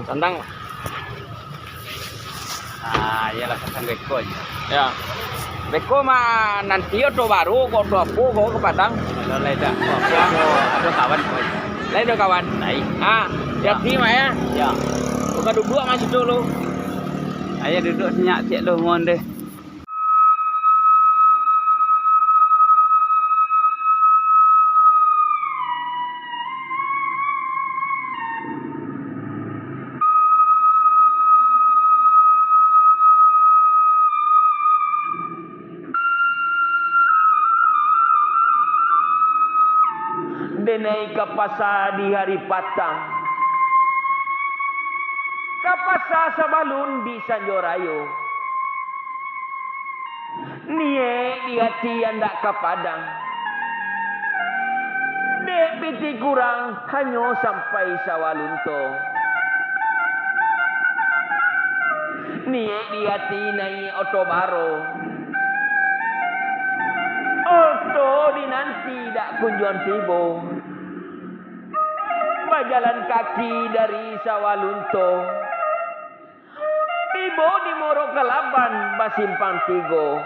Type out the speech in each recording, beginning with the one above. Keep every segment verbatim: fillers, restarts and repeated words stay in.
Tantang. Ah, iyolah, pasang beko aja. Ya. Beko mah nanti oto baru, kok oto apo, kok ka Padang. Kalau lai dak, kok apo, ado kawan, kok. Lai ado kawan? Lai. Ah, ya. Hati-hati, Mak, ya. Ya. Buka duduk, Mak, situ lu. Ayo duduk senyap, cek lu, mohon deh. Denai ka pasa di hari patang, ka pasa sabalun di sanjo rayo. Niaik di ati andak ka Padang, dek pitih kurang hanyo sampai Sawalunto. Niaik di ati naiak oto baro, oto dinanti dak kunjuang tibo. Bajalan kaki dari Sawalunto, tibo di Muaro Kalaban basimpang tigo.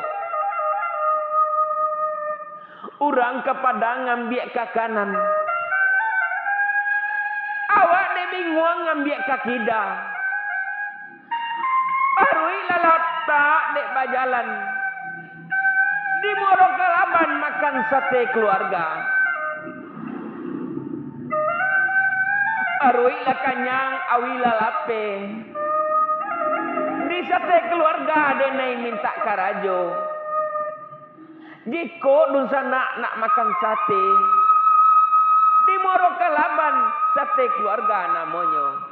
Urang ka Padang ngambiak ka kanan, awak dek binguang ngambiak ka kida. Paruik lah latak dek bajalan, di Muaro Kalaban makan sate kaluarga. Paruik lah kanyang, auih lah lapeh, di sate kaluarga denai mintak karajo. Jikok dunsanak nak makan sate, di Muaro Kalaban sate kaluarga namonyo.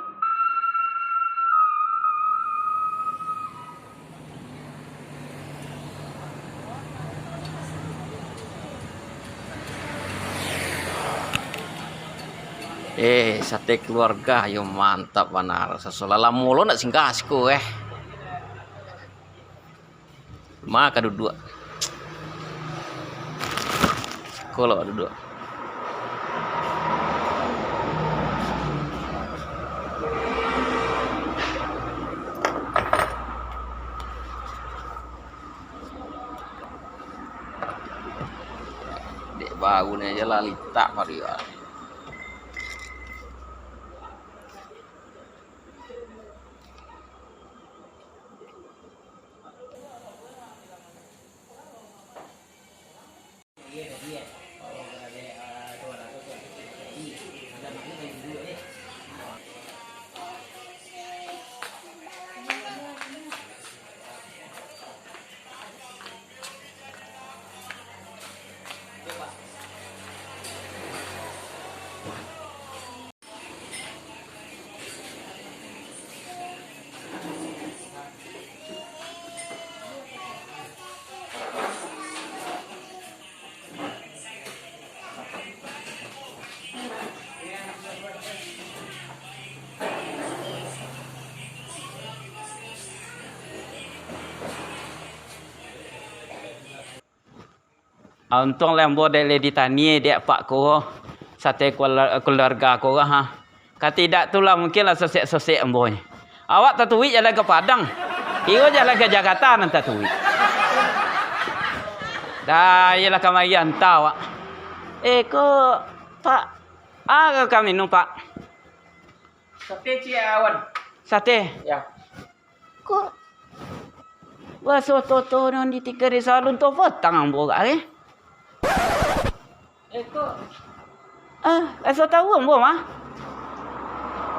Eh, sate kaluarga yo mantap bana. Saso lah lamo lo ndak singgah siko, eh. Ma ka duduak. Siko lo duduak. Dek baun aja lah litak pariak. Ah, untuang lai ambo dek lai ditaniai dek apak ko, sate kuala-, kaluarga ko, ha. Katidak tu lah mungkin lah sosek-sosek ambo nyo. Awak tatuik jalan ka Padang. Kiro jalan ka Jakarta nan tatuik. Dah, iyolah kamari anta awak. Eh, ko, Pak. Ah, ka minum, Pak. Sate ciek, Wan. Sate? Ya. Kok baso toto nan ditikari salun tu patang ambo kak, eh? Eh, kok? Ah, baso tahu ambo mah.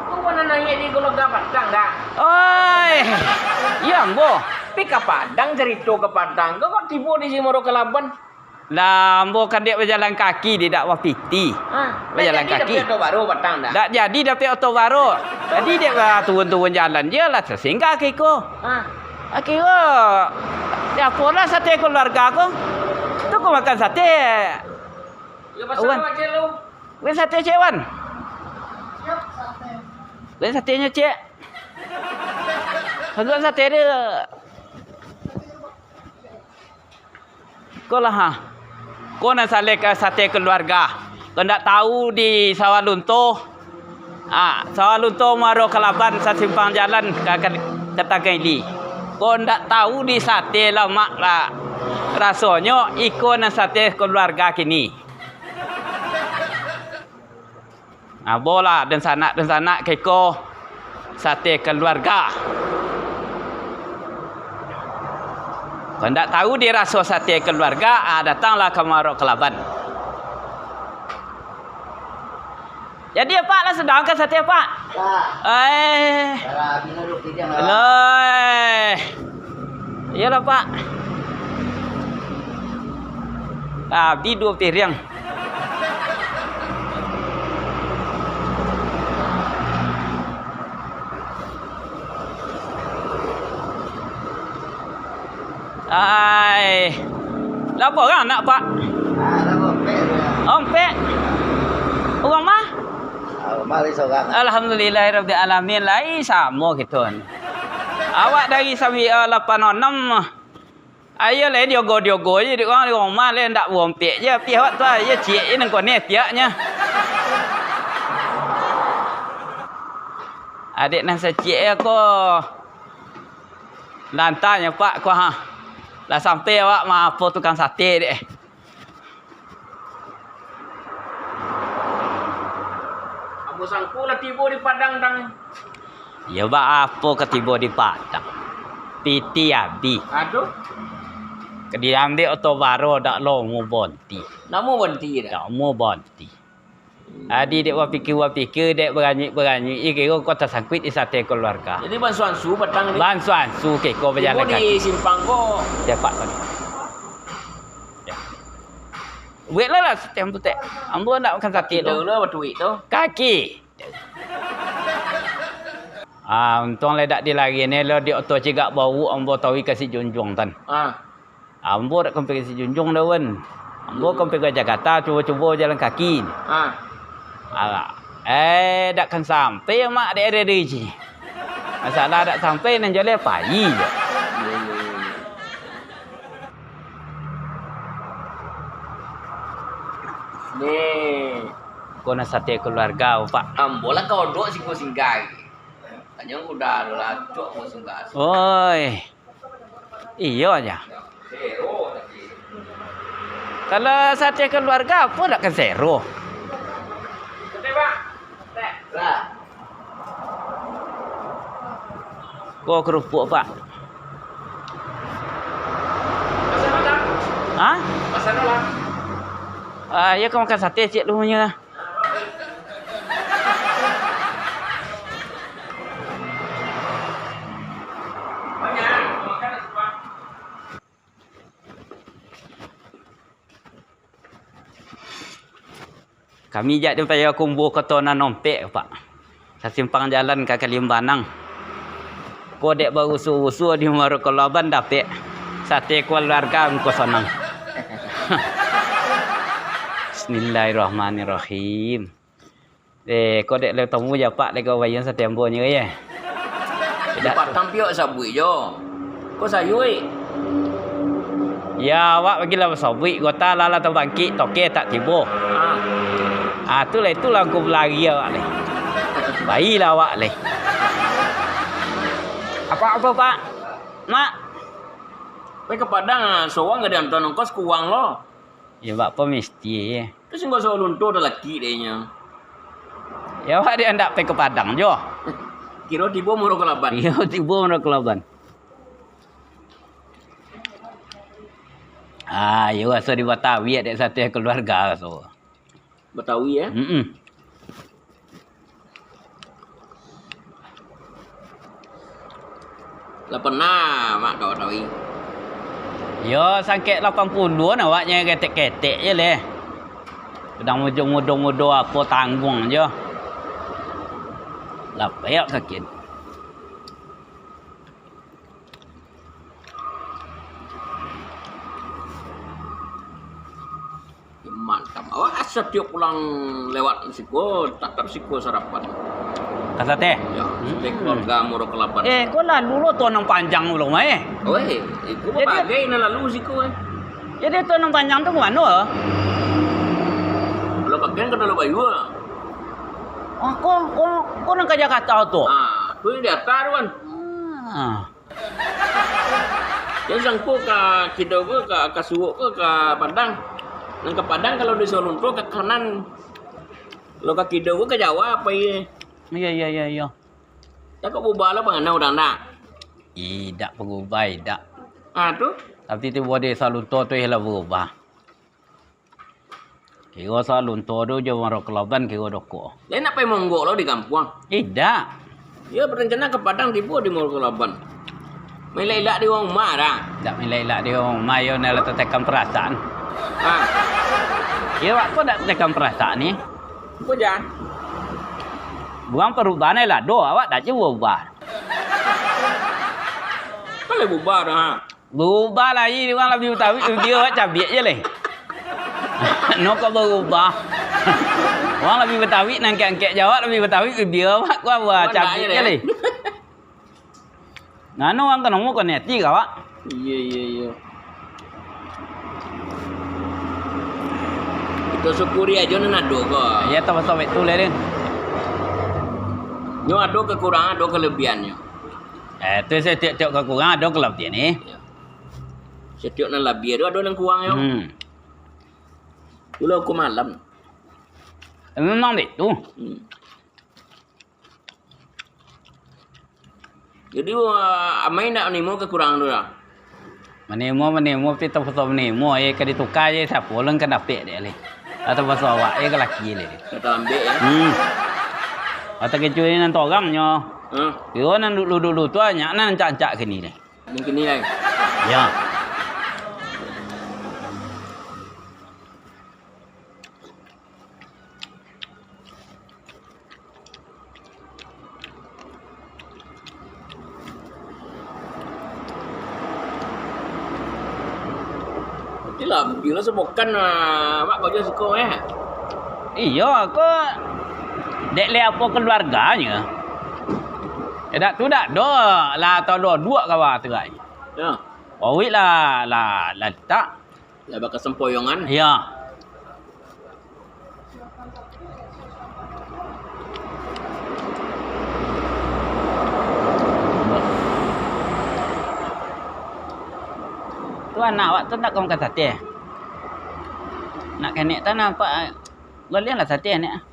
Kok warna naiak di Gologa Padang, dah? Oi, iya ambo. Tapi ka Padang, carito ka Padang. Kok, kok tibo di Simoro Kalaban? Lah, ambo kan dek bajalan kaki, dek dak bapitih. Ah, bajalan kaki. Dak jadi dapek oto baru patang dah? Dak jadi dapek oto baru. Jadi dek baturun-turun jalan je lah, tasinggah ka iko. Ah. Kiro, ya apolah sate kaluarga ko. Tu ko makan sate. Ya, pasal Wan. Awak je lu. Wan sate ciek, Wan. Wan sate nyo ciek. Wan sate dia. Ko lah, ha. Ko nan saleh ka sate kaluarga. Ko ndak tahu di Sawah Lunto. Ah, Sawaluto Muaro Kalaban, sasimpang jalan ka, ka, ka Tagang Ili. Ko ndak tahu di sate lamak lah. Rasonyo iko nan sate kaluarga kini. Ah, bolah, dunsanak-dunsanak keko sate kaluarga. Ko ndak tahu di raso sate kaluarga, ah, datanglah ka Muaro Kalaban. Jadi, Apak lah sadang ka sate, Pak? Lah. Eh. Lah, bina dulu pilihan lah. Lah, eh. Iyolah, Pak. Abih duo piriang. Ai. Lah, bara urang anak, Pak? Ah, lah, ompek tu. Ompek? Urang ma? Ah, rumah lai sorang. Alhamdulillahirabbil alamin. Lai samo kito ni. Awak dari Sambiang lapan enam. Ayo lai diogo-diogo je di urang, di rumah lai ndak baompek je. Tapi awak tu ayo ciek je nan koneh tiaknyo. Adek nan saciek je ko. Lantanyo, Pak, ko ha. Lah sampai awak ma apo tukang sate dek. Ambo sangko lah tibo di Padang, Dang. Iyo, baa apo ka tibo di Padang? Pitih abih. Aduh. Ka diambiak oto baro, dak lomo bonti. Namo bonti dak? Dak lomo bonti. Adi dek bapikir-bapikir, dek baranyuik-baranyuik, iyo kiro ko tasangkuik di sate kaluarga. Jadi bansu-ansu batang ni? Bansu-ansu kiro bajalan kaki. Tibo di simpang ko. Cepat tadi. Ya. Bueklah lah sate ambo tu, Tek. Ambo ndak makan sate tu. Kaki tu lah batuik tu. Kaki. Ah, untuang lai dak dilari ni lo di oto cigak bau ambo tawi ka si Junjuang tan. Ah. Ambo dak sampai ka si Junjuang doh, Wan. Ambo sampai ka Jakarta, cubo-cubo jalan kaki. Ah. Alah. Eh, dak kan sampai, Mak, dek ari-ari ji. Masalah dak sampai, nan jaleh pai je. Ni. Ko nan sate kaluarga, Pak. Ambo lah ka odok siko singgah. Tanyo udah ado lah, cok, mo singgah. Oi. Iyo aja. Kalau sate kaluarga, apo dak kan sero? Ko kerupuk, Pak. Hah? Ah, iyo ka makan sate ciek dulu nyo lah. Kami jak di Payakumbuah, koto nan ompek, Pak. Sasimpang jalan ka Kalimbanang. Ko dek barusuah-rusuah di Muaro Kalaban dapek sate kaluarga, angko sanang. Bismillahirrahmanirrahim. Eh, ko dek lai tamu je, Pak, dek kau bayang sate ambo nyo, ye. Di Patang piak sabuik jo. Ko sayuik. Ya, awak bagilah basabuik, gota lah, lah tabangkik, toke tak tibo. Ah. Ah, tu lah, itulah angku balari awak lai. Bailah awak lai. Apa-apa, Pak? Mak? Pai ka Padang, ah, sorang ka diantaan ongkos kurang lo. Ya, bak pamesti, ya. Tu singgah sawo lunto talakik dek inyo. Ya, awak dek andak pai ka Padang jo. Kiro tibo Muaro Kalaban. Kiro tibo Muaro Kalaban. Ah, yo raso di Batawi dek sate kaluarga raso. Batawi, ya? Mm-mm. Lah pernah, Mak, ka Batawi? Yo, sangkek lapan puluahan awaknyo ketek-ketek je leh. Sadang mudo-mudo apo tangguang jo. Lah payah kaki. Mantap. Awak satiok pulang lewat siko, tatap siko sarapan. Ka sate? Ya, hmm. Sate kaluarga Muaro Kalaban. Eh, ko lalu lo Tonong Panjang pulo mah, eh? Oi, iko jadi bagai nan lalu siko, eh. Jadi Tonong Panjang tu ka mano? Kalau bagai ka Talaut Bayu, ah. Ah, ko, ko, ko nan ka Jakarta tu? Ah, tu di ateh tu kan. Ah. Jan sangko ka kidau ko, ka, ka suok ko, ka Padang. Nan ka Padang kalau di Saulunto ka kanan. Kalau ka kidau ko ka Jawa apo iyo? Iyo, iyo, iyo, iyo. Takah baubah lo panganau urang dah. Idak baubah, idak. Ah, tu? Tapi tibo di Saulunto tu lah baubah. Kiro Saulunto tu jo Muaro Kelaban kiro dako. Lai nak pai monggok lo di kampuang? Idak. Iyo, berencana ka Padang tibo di Muaro Kelaban. Mailak-ilak di urang rumah dah. Idak mailak-ilak di urang rumah, iyo nak lah tatekam perasaan. Ah. Iyo, awak ko dak tatekam perasaan ni. Apo jan? Urang parubahan lah do, awak dak juo ubah. Kan lah bubar dah, ha? Barubah lai, urang labiah batawik, bibia awak cabiak je lai. No kok barubah. Urang labiah batawik, nan angkek-angkek jo awak labiah batawik, bibia awak ko apo, cabiak je lai. Nano urang ka namo ka niati ka awak. Iyo, iyo, iyo. Kito syukuri ajo nan ado ko. Iyo, tapaso baik tu lai deh. Nyo ado kekurangan, ado kelebihannyo. Eh, tu satiok-tiok kekurangan ado kelebihan ni. Iyo. Satiok nan labiah tu ado nan kurang yo. Hmm. Pulo ko malam. Memang baitu. Hmm. Jadi, wa-, amai ndak manimo kekurangan tu lah? Manimo, manimo, tapi tapaso manimo, eh, ka dituka je, siapo ulun ka dapek dek leh. Atau paso awak, eh, ka laki leh. Ka talambek, ya? Hmm. Atau kecuali nan torang nyo. Hmm. Iyo, nan dulu-dulu tu, banyak nan rancak-rancak kini leh. Mungkin ni lai. Ya. Itulah, bilo sabukan, ah, awak karajo siko, eh. Iyo, ko dek leh apo keluarganyo. Eh, dak tu dak do, lah atau do duo kawa tu ai. Ya. Wawik lah, lah, lah tak. Lah baka sempoyongan. Ya. Tu anak awak tu nak ka makan sate? Nak kenek tu nampak, galiang lah sate anak.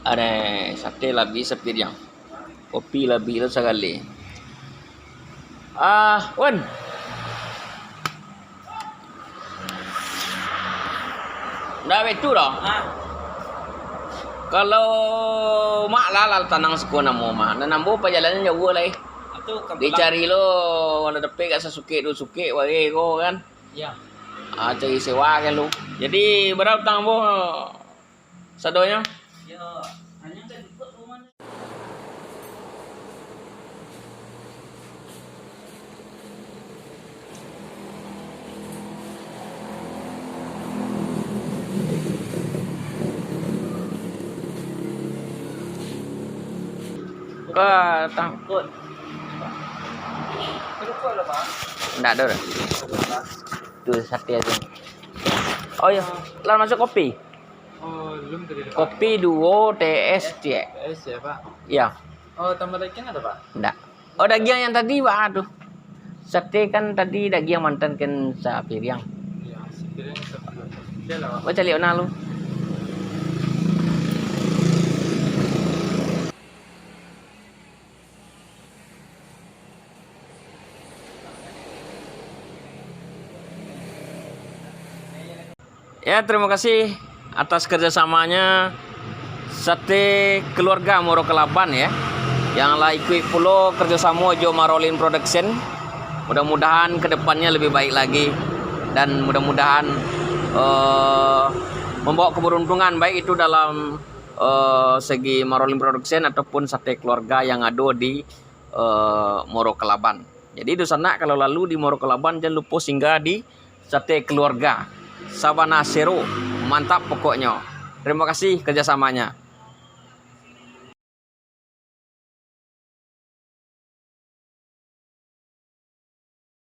Are, sate labi sapiriang. Kopi labi lo sagali. Ah, Wan. Ndak baitu doh. Ha. Kalau mak lah, lah tanang siko namo mah. Nan ambo pajalanan jauah lai. Dicari lo, kalau dapek ka sasukek duo sukek, wae ko kan. Ya. Ah, cari sewa kan lu. Jadi, bara utang ambo sadonyo? Ya, hanya kan ikut rumah. Ka tangkut. Ndak ado dah. Tu sate tu. Oh, iyo. Lah masuk kopi? Oh, belum tadi, Pak. Kopi duo, teh es, ciek. Teh es ya, Pak? Iya. Oh, tambah daging ada, Pak? Ndak. Oh, dagiang yang tadi, Pak, aduh. Sate kan tadi dagiang mantan kan sapiriang. Iya, sapiriang sapuluah. Oke lah, Pak. Baca liok nah lu. Ya, terima kasih atas kerjasamanya Sate Keluarga Muaro Kelaban, ya, yang lah ikuik pulo kerjasamo jo Marolin Production. Mudah-mudahan ke depannya lebih baik lagi dan mudah-mudahan, eh, membawa keberuntungan, baik itu dalam, eh, segi Marolin Production ataupun Sate Keluarga yang ado di, eh, Muaro Kelaban. Jadi, dunsanak kalau lalu di Muaro Kelaban, jan lupo singgah di Sate Keluarga Sabana Sero. Mantap pokoknyo. Terima kasih kerjasamanya.